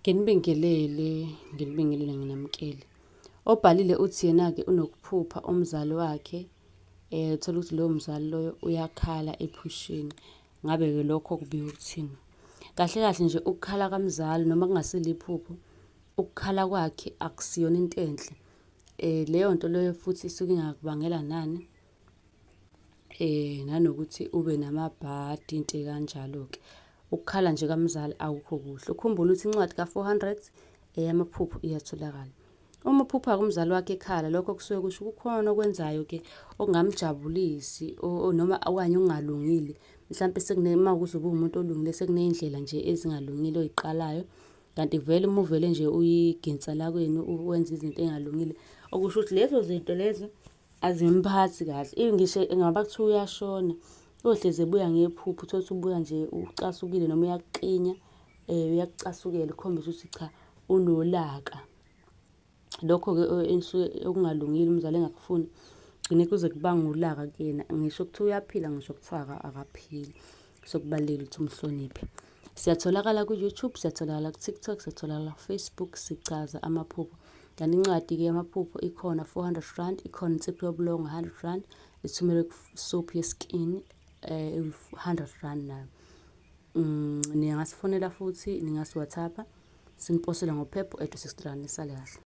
Nginibingelele, nginibingelele nginamukele. Obhalile uthi yena-ke unokuphupha umzali wakhe, uthole ukuthi lowo mzali loyo uyakhala ephusheni. Ngabe-ke lokho kubika ukuthini? Kahle kahle nje ukukhala kamzali noma kungasilo iphupho, ukukhala kwakhe akusiyona into enhle. Leyo nto leyo futhi isuke ingakubangela nani, nanokuthi ube namabhadi, into ey'kanjalo-ke. Ukukhala nje kamzali akukho kuhle. Ukhumbule ukuthi incwadi ka-four hundred eyamaphupho iyatholakala. Uma uphupha-ke umzali wakho ekhala, lokho kusuke kusho kukhona okwenzayo-ke okungamjabulisi or noma okanye okungalungile. Mhlampe uma kuwukuthi ubuwumuntu olungile sekuney'ndlela nje ezingalungile oy'qalayo. Kanti vele uma uvele nje uyiginsa lakwenu wenza izinto ey'ngalungile, okusho ukuthi lezo zinto lezo azimphathi kahle. Ngisho ngabe kuthiwa uyashona, uyohlezi ebuya ngephupho, uthole ukuthi ubuya nje ucasukile noma uyakuklinya, uyakucasukela ukukhombisa ukuthi cha, unolaka. Lokho-ke enisuke okungalungile umzali engakufuni, gcine kuze kubange ulaka kuyena. Ngisho kuthiwa uyaphila, ngisho kuthiwa akaphili. So, kubalulekile ukuthi umhloniphe. Siyatholakala ku-YouTube, siyatholakala ku-TikTok, siyatholakala ku-Facebook, sichaza amaphupho. Kanti incwadi-ke yamaphupho ikhona R400, ikhona insipho yobulongo R100, i-turmeric soap ye-skin R100 nayo. Ningasifonela futhi, ningasi-WhatsApp-a, siniposele ngoPEP 863. Nisale kahle.